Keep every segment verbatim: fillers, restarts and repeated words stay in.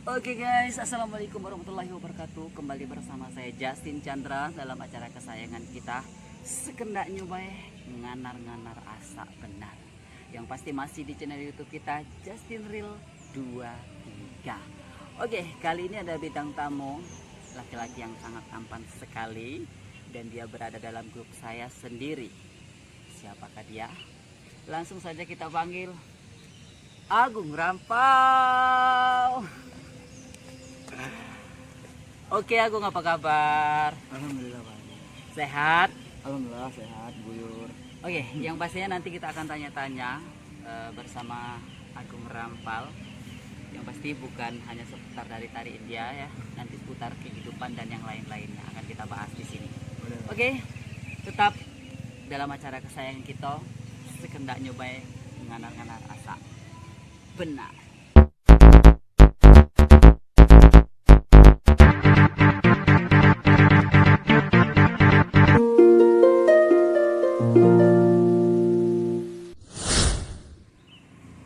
Oke guys, assalamualaikum warahmatullahi wabarakatuh. Kembali bersama saya Justin Chandra dalam acara kesayangan kita, Sekendaknyo Bae Nganar-nganar Asak Benar. Yang pasti masih di channel YouTube kita, Justin Real dua tiga. Oke, kali ini ada bintang tamu, laki-laki yang sangat tampan sekali, dan dia berada dalam grup saya sendiri. Siapakah dia? Langsung saja kita panggil Agung Rampal. Oke Agung, apa kabar? Alhamdulillah, Bang. Sehat? Alhamdulillah sehat, Buyur. Oke, yang pastinya nanti kita akan tanya-tanya, eh, bersama Agung Rampal. Yang pasti bukan hanya seputar dari tari India ya, nanti seputar kehidupan dan yang lain-lainnya akan kita bahas di sini. Boleh, Bang. Oke, tetap dalam acara kesayangan kita, Sekendaknyo Bae Nganar-nganar Asak Benar.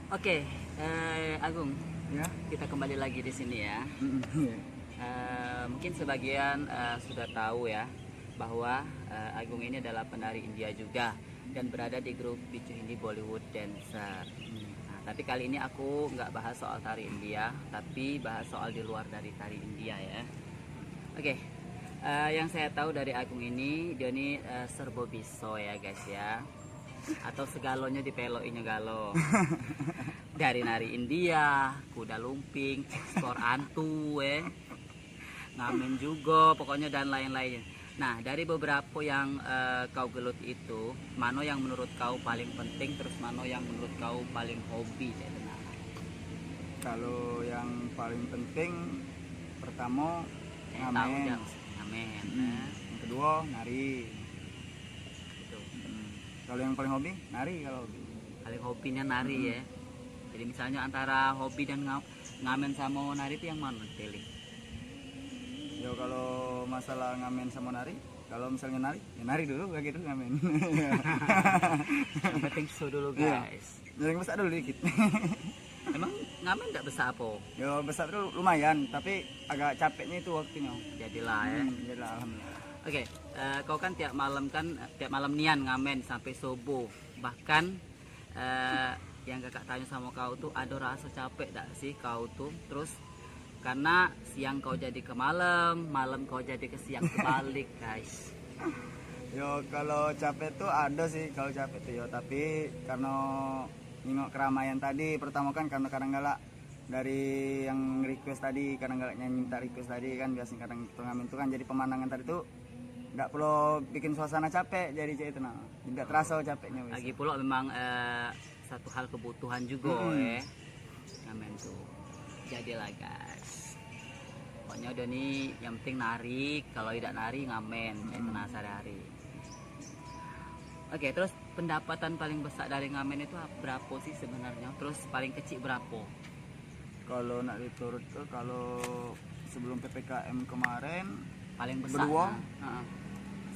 Oke, eh, Agung, Ya. kita kembali lagi di sini ya. Mm-mm, iya. Eh, mungkin sebagian, eh, sudah tahu ya bahwa, eh, Agung ini adalah penari India juga dan berada di grup Bicu Hindi Bollywood Dancer. Hmm. Nah, tapi kali ini aku nggak bahas soal tari India, tapi bahas soal di luar dari tari India ya. Oke, eh, yang saya tahu dari Agung ini, dia ini, eh, serbo biso ya guys ya. Atau segalonyo dipelokinyo galo. Dari nari India, kuda lumping, ekspor antu, eh. Ngamen juga, pokoknya dan lain-lain. Nah, dari beberapa yang, eh, kau gelut itu, mano yang menurut kau paling penting, terus mano yang menurut kau paling hobi, cak itu nah? Kalau yang paling penting, pertama, Yang tahu ngamen. Jangan ngamen, Hmm. eh. Yang kedua, nari. Gitu. Hmm. Kalau yang paling hobi, nari kalau hobi. Paling hobinya nari Hmm. ya. Jadi misalnya antara hobi dan nga- ngamen sama nari itu yang mana pilih? Yo, kalau masalah ngamen sama nari, kalau misalnya nari, ya nari dulu, kayak gitu ngamen. Yang penting show dulu, Iya. guys. Yang besak dulu dikit. Emang ngamen ndak besak apa? Yo, besak dulu lumayan, tapi agak capeknya itu waktunya. Jadilah ya. Hmm, jadilah, alhamdulillah. Oke, eh, kau kan tiap malam kan, tiap malam nian ngamen sampai subuh. Bahkan, eh, yang kakak tanya sama kau tuh, ada rasa capek dak sih kau tuh? Terus karena siang kau jadi ke malam, malam kau jadi ke siang kebalik, guys. Yo, kalau capek tuh ada sih, kalau capek tuh yo, tapi karena nengok keramaian tadi, pertama kan karena kadang galak dari yang request tadi, kadang galak yang minta request tadi kan, biasanya kadang kita ngamen tuh kan jadi pemandangan tadi tuh ndak perlu bikin suasana capek, jadi cak itu nah. Ndak terasa capeknya, wis. Lagi pula memang, eh, satu hal kebutuhan juga, Mm-mm. eh. Ngamen tuh. Jadilah, guys. Pokoknya udah nih, yang penting nari, kalau tidak nari ngamen, cak itu Mm-mm. nah sehari-hari. Oke, terus pendapatan paling besar dari ngamen itu ap- berapa sih sebenarnya? Terus paling kecil berapa? Kalau nak diturut ke, kalau sebelum P P K M kemarin, Paling besar. berdua, Nah, heeh.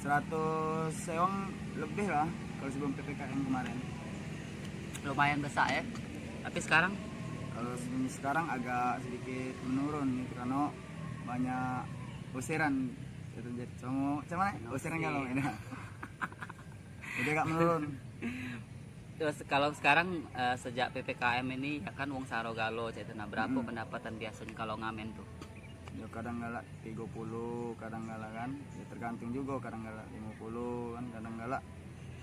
seratus sewang lebih lah kalau sebelum P P K M kemarin. Lumayan besar ya. Tapi sekarang? Kalau se- sekarang agak sedikit menurun gitu, karena banyak usiran. Itu jadi cowok, macam mana? Banyak Usiran usiran. kalau ini. Jadi agak menurun. Terus kalau sekarang, eh, sejak P P K M ini ya kan wong saro galo, cak itu. Nah, berapa Mm-mm. pendapatan biasanya kalau ngamen tuh? Ya kadang galak tiga puluh, kadang galak kan. Ya tergantung juga, kadang galak lima puluh kan, kadang galak,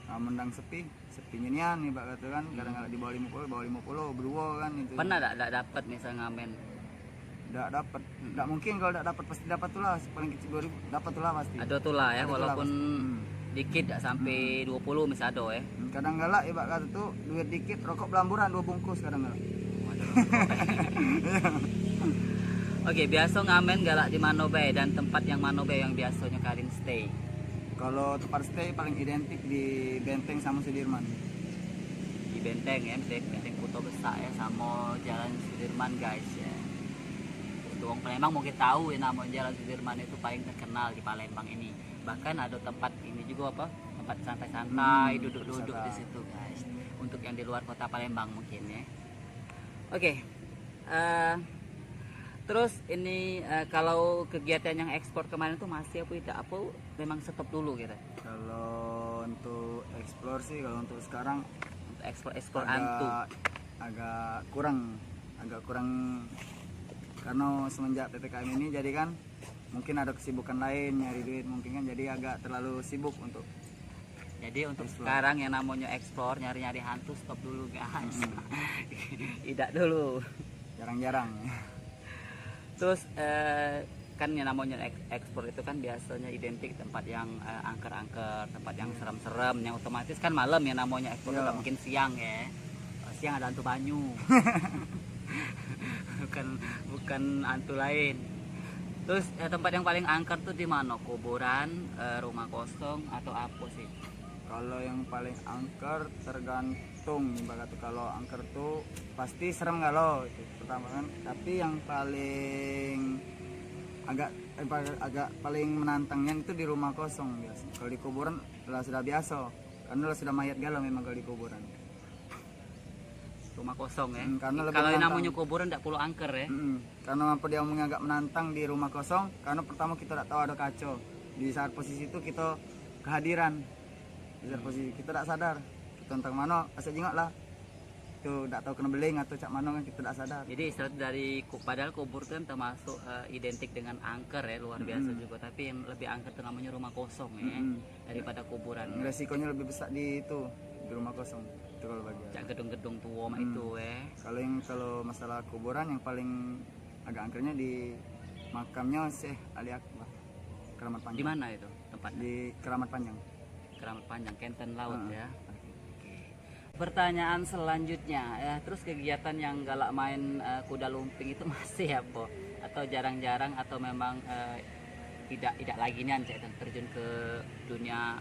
ah, mendang sepi, sepi nian ibarat kata kan, kadang Hmm. galak di bawah lima puluh, bawah lima puluh, berdua kan itu. Pernah dak, dak dapat misal ngamen? Dak dapat. Hmm. Dak mungkin kalau dak dapat, pasti dapat tuh lah, paling kecil dua ribu, dapat tuh lah pasti. Ada tuh lah ya, Ada tuh lah walaupun pasti. Hmm. dikit dak sampai Hmm. dua puluh misal ada ya. Hmm, kadang galak ibarat kata tuh duit dikit, rokok belamburan dua bungkus kadang galak. Waduh. Oke, biasa ngamen galak di mano bae dan tempat yang mano bae yang biasanya kalian stay? Kalau tempat stay paling identik di Benteng sama Sudirman. Di Benteng ya, Benteng, Benteng Kota Besar ya, sama Jalan Sudirman guys ya. Untuk wong Palembang mungkin tahu ya, nama Jalan Sudirman itu paling terkenal di Palembang ini. Bahkan ada tempat ini juga apa, tempat santai-santai, Hmm, duduk-duduk wisata. di situ guys. Untuk yang di luar kota Palembang mungkin ya. Oke, eh, Terus ini, eh, kalau kegiatan yang ekspor kemarin tuh masih apa tidak? Apa memang stop dulu gitu? Kalau untuk explore sih, kalau untuk sekarang Untuk ekspor-ekspor antu. Agak kurang, agak kurang karena semenjak P P K M ini, jadi kan mungkin ada kesibukan lain, nyari duit mungkin kan, jadi agak terlalu sibuk untuk Jadi untuk sekarang yang namanya explore, nyari-nyari hantu, stop dulu guys. Tidak dulu. Jarang-jarang. Terus, eh, kan yang namanya ek- explore itu kan biasanya identik tempat yang, eh, angker-angker, tempat yang serem-serem, yang otomatis kan malam yang namanya explore itu Iya. Nggak mungkin siang ya. Siang ada hantu banyu. Bukan, bukan hantu lain. Terus, eh, tempat yang paling angker tuh di mana? Kuburan, eh, rumah kosong, atau apa sih? Kalau yang paling angker tergantung, ibarat kalau angker tuh pasti serem kalau itu pertama kan. Tapi yang paling agak eh, pa- agak paling menantangnya itu di rumah kosong biasa. Kalau di kuburan lah sudah biasa, karena lah sudah mayat galau memang kalau di kuburan. Rumah kosong ya. Hmm, karena lebih Kalau yang menantang. Namanya kuburan tidak perlu angker ya. Mm-mm. Karena apa dia omongnya agak menantang di rumah kosong, karena pertama kita tidak tahu ada kaca. Di saat posisi itu kita kehadiran. Di saat posisi kita tidak sadar. Kita entah mana, asal jengok lah. Itu tidak tahu kena beling atau cak mana kan kita tidak sadar. Jadi istilah dari ku- padahal kubur kan termasuk, eh, identik dengan angker ya, luar biasa juga. Tapi yang lebih angker itu namanya rumah kosong ya, Mm-mm. daripada kuburan. Resikonya lebih besar di itu, di rumah kosong. Itu kalau bagi aku. Cak gedung-gedung tua mak itu eh. Kalau yang kalau masalah kuburan yang paling agak angkernya di makamnya Syekh Ali Akbar, Keramat Panjang. Di mana itu tempatnya? Di Keramat Panjang. Keramat Panjang, Kenten Laut Heeh. Ya. Oke. Pertanyaan selanjutnya, ya, terus kegiatan yang galak main, eh, kuda lumping itu masih apa? Atau jarang-jarang atau memang, eh, tidak tidak lagi nian cak itu terjun ke dunia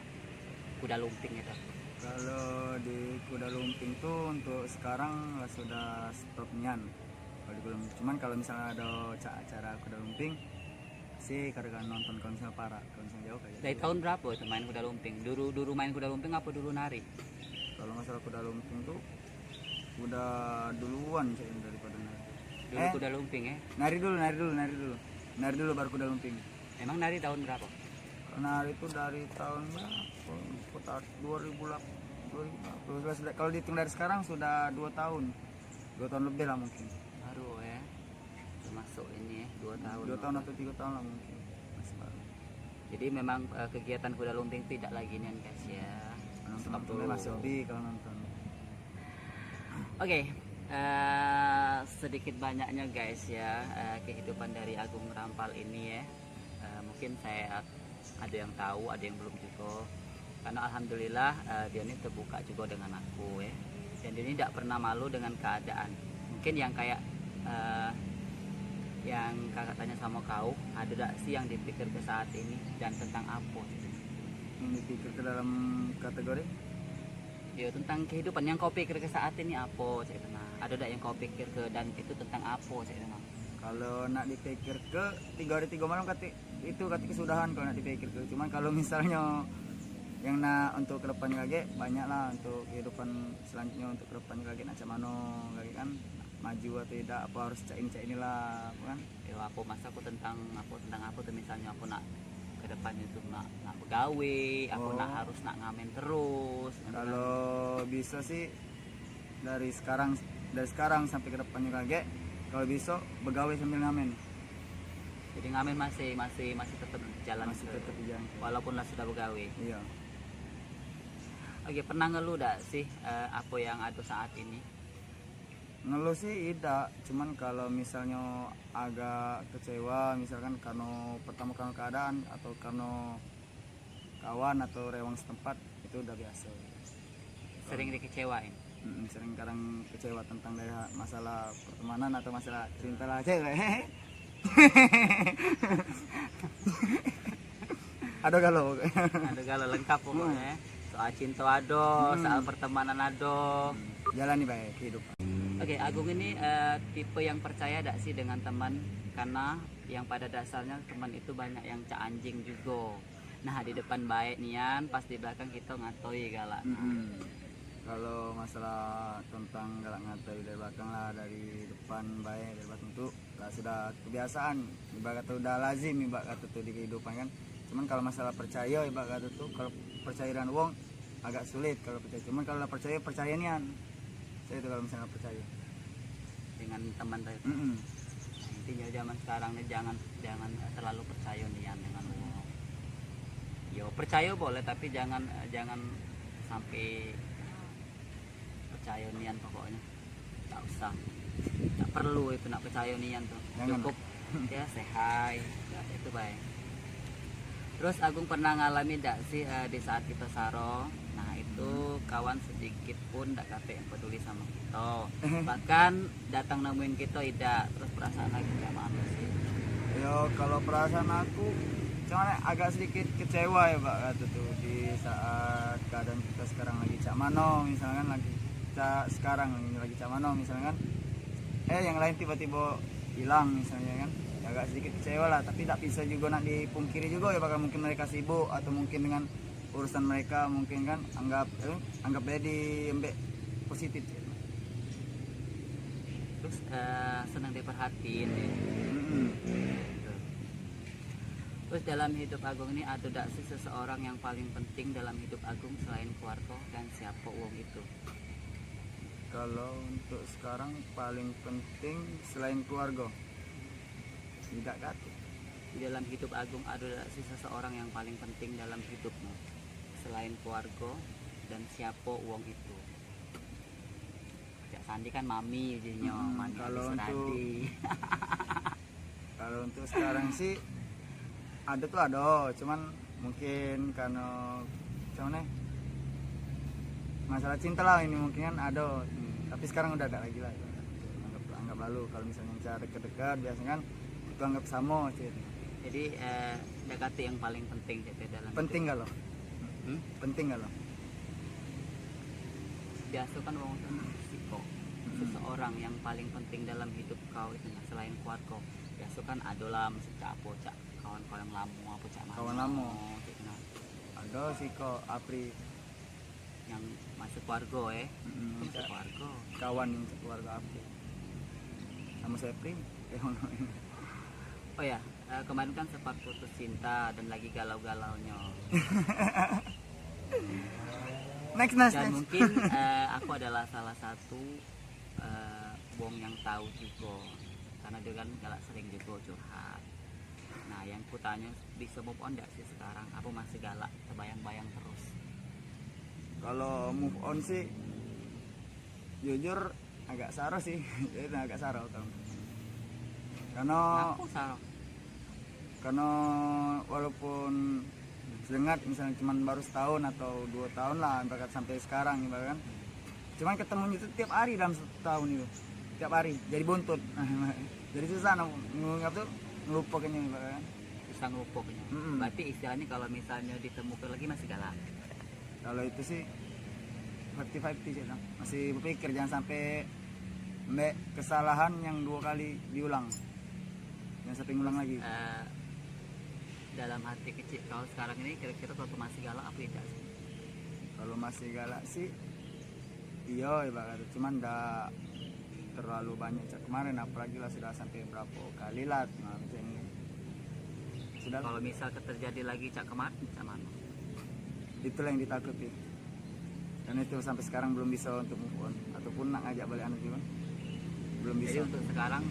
kuda lumping itu? Kalau di kuda lumping tuh untuk sekarang lah sudah stop nian. Kalau di kuda lumping. Cuman kalau misalnya ada ca- acara kuda lumping, sih kadang nonton kalau misalnya parak, kalau misalnya jauh kayak Dari tahun berapa itu main kuda lumping? Dulu dulu main kuda lumping apa dulu nari? Kalau masalah kuda lumping tuh udah duluan saya daripada nari. Dulu kuda lumping ya. Nari dulu, nari dulu, nari dulu. Nari dulu baru kuda lumping. Emang nari tahun berapa? Nari itu dari tahun berapa? Kota dua ribu delapan, dua ribu delapan belas. Kalau dihitung dari sekarang sudah dua tahun. Dua tahun lebih lah mungkin. Baru ya. Termasuk ini ya, dua tahun. Dua tahun atau tiga tahun lah mungkin. Masih baru. Jadi memang, eh, kegiatan kuda lumping tidak lagi nian guys ya. Nonton Stop nonton dulu. Masih hobi kalau nonton. Oke, eh, sedikit banyaknya guys ya, eh, kehidupan dari Agung Rampal ini ya. Eh, mungkin saya ada yang tahu, ada yang belum juga. Karena alhamdulillah, eh, dia ini terbuka juga dengan aku ya. Dan dia ini tidak pernah malu dengan keadaan. Mungkin yang kayak, eh, yang kakak tanya sama kau, ada tak sih yang dipikir ke saat ini dan tentang apa gitu? Yang dipikir ke dalam kategori Ya tentang kehidupan yang kau pikir ke saat ini apa cak itu nah. Ada tak yang kau pikir ke dan itu tentang apa cak itu nah? Kalau nak dipikir ke tiga hari tiga malam kati itu kati kesudahan kalau nak dipikir ke. Cuman kalau misalnya yang nak untuk kedepannya lagi banyak lah untuk kehidupan selanjutnya untuk kedepannya lagi nak cak mano lagi kan maju atau tidak apa harus cak ini cak inilah apa kan. Ya apa masa aku tentang apa tentang apa tuh misalnya aku nak ke depan itu nak nak begawe, aku Oh. Nak harus nak ngamen terus. Kalau bisa sih dari sekarang dari sekarang sampai ke depannya kagek kalau bisa begawe sambil ngamen. Jadi ngamen masih masih masih tetap jalan Masih ke- tetap di jalan. Walaupun lah sudah begawe. Iya. Oke, pernah ngeluh dak sih eh, apa yang ada saat ini? Ngeluh sih idak, cuman kalau misalnya agak kecewa misalkan karena pertama karena keadaan atau karena kawan atau rewang setempat itu udah biasa. Sering dikecewain. Mm-mm, sering kadang kecewa tentang dari ha- masalah pertemanan atau masalah cinta lah cewek. Ada kalau Ada gala lengkap pokoknya. Soal cinta ada, soal pertemanan ada. Jalani baik kehidupan. Oke, Agung ini eh, tipe yang percaya dak sih dengan teman? Karena yang pada dasarnya teman itu banyak yang cak anjing juga. Nah, di depan baik nian, pas di belakang kita ngatoi galak. Mm-mm. Kalau masalah tentang galak ngatai dari belakang lah, dari depan baik, dari belakang tuh Lah sudah kebiasaan, ibarat kata udah lazim ibarat kata tu di kehidupan kan. Cuman kalau masalah percaya ibarat kata tu, kalau percaya dengan wong agak sulit kalau percaya. Cuman kalau percaya, percaya nian. Saya itu kalau misalnya percaya. Dengan teman tadi. Mm-mm. Intinya zaman sekarang ni jangan jangan terlalu percaya nian dengan wong. Yo percaya boleh tapi jangan jangan sampai percaya nian pokoknya. Tak usah. Tak perlu itu nak percaya nian tuh. Jangan. Cukup ya say hi. Ya, itu baik. Terus Agung pernah ngalami dak sih eh, di saat kita saro, nah itu kawan sedikit pun dak katek yang peduli sama kita. Bahkan datang nemuin kita idak. Terus perasaan Agung kayak mana sih? Yo kalau perasaan aku cuman agak sedikit kecewa ya Pak kata tuh di saat keadaan kita sekarang lagi cak mano misalkan lagi cak sekarang ini lagi cak mano misalkan eh yang lain tiba-tiba hilang misalnya kan ya agak sedikit kecewa lah tapi tak bisa juga nak dipungkiri juga ya bakal mungkin mereka sibuk atau mungkin dengan urusan mereka mungkin kan anggap eh, anggap bae diembek positif. Terus eh, senang diperhatiin ya. Mm-mm. Terus dalam hidup Agung ini ada dak sih seseorang yang paling penting dalam hidup Agung selain keluarga dan siapa wong itu? Kalau untuk sekarang paling penting selain keluarga tidak katik. Di dalam hidup Agung ada dak sih seseorang yang paling penting dalam hidupmu selain keluarga dan siapa wong itu? Cak Sandi kan mami jadinya Hmm, mami kalau Adi untuk- Seradi. Kalau untuk sekarang sih ada tuh ada, cuman mungkin karena cuman eh masalah cinta lah ini mungkin kan ada, tapi sekarang udah ada lagi lah. Anggap anggap lalu kalau misalnya kita deket-deket biasanya kan itu anggap sama sih. Jadi eh, dak katik yang paling penting cak dalam Penting kalau Hmm? penting kalau Biasa kan wong kan siko seseorang yang paling penting dalam hidup kau itu nah, selain keluarga. Biasa kan ada lah mesti cak apa cak kawan-kawan yang lama apa cak mana. Kawan lama. Cak nah, ada sih kok Apri yang masuk keluarga eh. Mm-mm, Masuk cak- keluarga. Kawan yang keluarga Apri sama Sepri eh ono. Oh ya, eh, kemarin kan sempat putus cinta dan lagi galau-galaunya. Next next Dan next. Mungkin eh, aku adalah salah satu eh, wong yang tahu juga karena dia kan galak sering juga curhat. Nah, yang kutanya bisa move on ndak sih sekarang? Apa masih galak terbayang-bayang terus? Kalau move on sih jujur agak saro sih, itu agak saro kalau karena Aku salah. karena walaupun sedengat misalnya cuma baru setahun atau dua tahun lah ibarat sampai sekarang ibarat kan cuman ketemunya itu tiap hari dalam setahun itu tiap hari jadi bontot jadi susah nak ngap tuh ngelupakannya ibarat kan. Susah ngelupakannya. Mm-mm. Berarti istilahnya kalau misalnya ditemukan lagi masih galak. Kalau itu sih fifty fifty sih Tang. Masih berpikir jangan sampai mbek kesalahan yang dua kali diulang jangan sampai ngulang lagi. Eh, dalam hati kecil kau sekarang ini kira-kira kalau masih galak apa tidak sih? Kalau masih galak sih iya ibarat cuman ndak terlalu banyak cak kemarin apalagi lah sudah sampai berapa kali lah nah, macam ini sudah Kalau misal terjadi lagi cak kemarin, cak mana? Itulah yang ditakuti dan itu sampai sekarang belum bisa untuk move on ataupun nak ngajak balik anak juga belum Jadi bisa. Untuk sekarang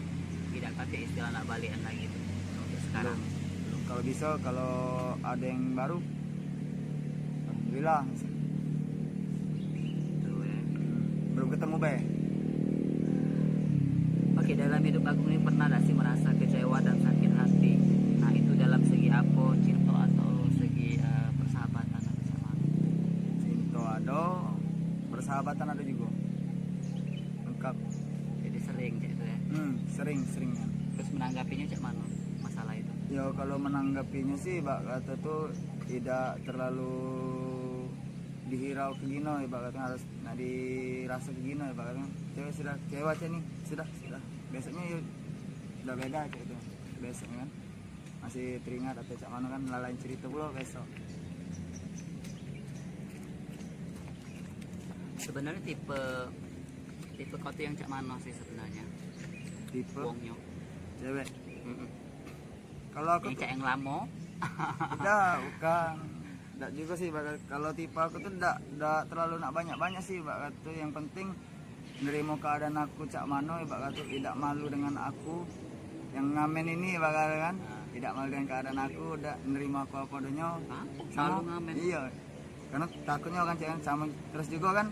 tidak ada istilah nak balikan lagi tuh. Untuk sekarang. Belum. Kalau bisa kalau ada yang baru alhamdulillah. Tuh, ya. Belum ketemu bae. Oke, dalam hidup Agung ini pernah gak sih merasa kecewa dan sakit hati? Nah, itu dalam segi apa, cinta atau segi eh, persahabatan atau sama? Cinta ada, persahabatan ada juga. Lengkap. Jadi sering kayak itu ya. Hmm, sering seringnya. Terus menanggapinya cak mana masalah itu? Ya kalau menanggapinya sih bak kata tuh tidak terlalu dihirau ke gino ya bak kata harus nak dirasa ke gino ya bak kata cewek sudah kecewa cak nih sudah sudah besoknya ya udah beda cak itu besoknya kan masih teringat atau cak mana kan lain cerita pula besok. Sebenarnya tipe tipe kau tuh yang cak mana sih sebenarnya? Tipe Wongnya. Cewek. Mm-mm. Kalau aku yang tuh cak yang lamo. Dah, bukan. Dak juga sih, Bak. Kalau tipe aku tuh dak, dak terlalu nak banyak-banyak sih, Bak. Tuh yang penting nerimo keadaan aku cak mano, Bak. Tuh tidak malu dengan aku. Yang ngamen ini, Bak, kan? Tidak malu dengan keadaan aku, dak nerimo aku apa adonyo. Hah? Selalu ngamen? Iya. Karena takutnya orang cewek sama terus juga kan.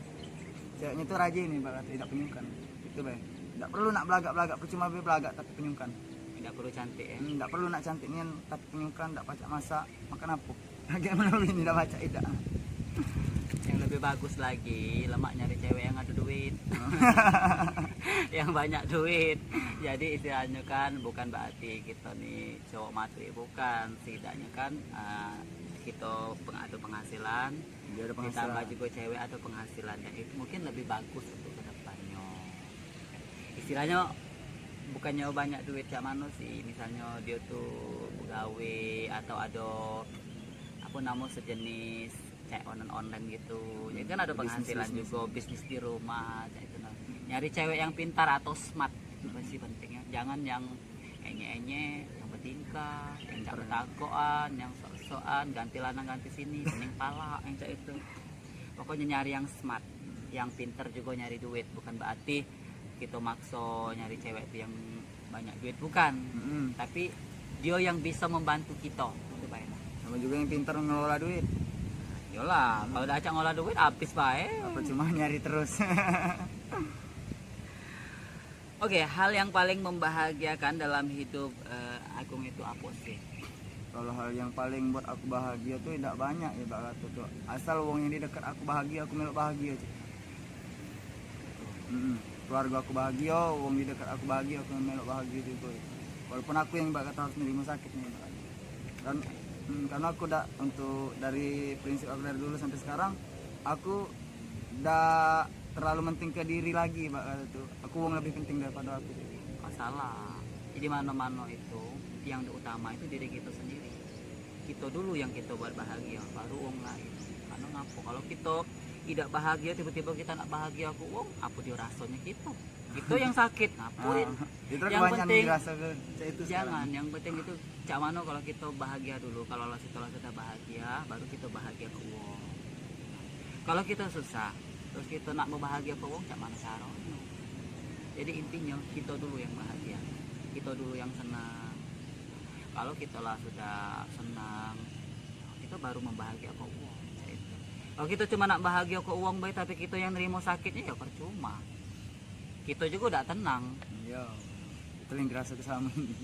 Ceweknya tuh rajin nih, Bak. Tidak penyungkan. Itu, Bak. Dak perlu nak belagak-belagak, percuma be belagak tapi penyungkan. Tidak perlu cantik ya. Hmm, dak perlu nak cantik nian tapi penyungkan, dak pacak masak, makan apa? Agak melalui ini dah baca tidak. Yang lebih bagus lagi, lemak nyari cewek yang ada duit. Yang banyak duit. Jadi istilahnya kan bukan berarti kita nih cowok matre, bukan. Setidaknya kan, eh, kita peng-, ada penghasilan, dia ada penghasilan, ditambah juga cewek ada penghasilan, dan itu mungkin lebih bagus untuk kedepannya. Istilahnya bukannya banyak duit cak mano sih, misalnya dia tuh begawe atau ada apa nama sejenis cek online online gitu, jadi kan ada penghasilan juga, bisnis di rumah cak itu nah. Nyari cewek yang pintar atau smart itu pasti pentingnya, jangan yang enye-enye, yang bertingkah, yang cak betakoan, yang sok-sokan, ganti lanang ganti sini, pening pala yang cak itu. Pokoknya nyari yang smart, yang pinter juga nyari duit, bukan berarti kita makso nyari cewek tuh yang banyak duit, bukan. Mm-mm. Tapi dia yang bisa membantu kita, itu bae lah. Sama juga yang pinter ngelola duit. Yolah, kalau dah acak ngelola duit habis bae. Apa cuma nyari terus? Oke, hal yang paling membahagiakan dalam hidup, eh, Agung itu apa sih? Kalau hal yang paling buat aku bahagia tuh tidak banyak ya, Bak, kata tuh. Asal wong yang di dekat aku bahagia, aku melok bahagia aja. Mm-mm. Keluarga aku bahagia, wong di dekat aku bahagia, aku melok bahagia juga. Walaupun aku yang, Bak, kata harus nerima sakit nih, Bak. Dan, mm, karena aku dak, untuk dari prinsip aku dari dulu sampai sekarang, aku dak terlalu mentingke diri lagi, Bak, kata tuh. Aku wong lebih penting daripada aku. Kau salah. Jadi mano-mano itu yang utama itu diri kita sendiri. Kita dulu yang kita buat bahagia, baru wong lain. Karena ngapo? Kalau kita tidak bahagia, tiba-tiba kita nak bahagia ke wong, apa dia rasanya kita? Kita yang sakit, ngapo? Ah, yang penting jangan, yang penting itu cak mano kalau kita bahagia dulu. Kalau lah kita lah sudah bahagia, baru kita bahagia ke wong. Kalau kita susah, terus kita nak membahagia ke wong, cak mano caronyo? Jadi intinya kita dulu yang bahagia, kita dulu yang senang. Kalau kita lah sudah senang, kita baru membahagia ke wong. Cak itu. Kalau kita cuma nak bahagia ke wong bae, tapi kita yang nerima sakitnya, ya percuma. Kita juga udah tenang. Iya. Itu yang dirasa ke sama ini.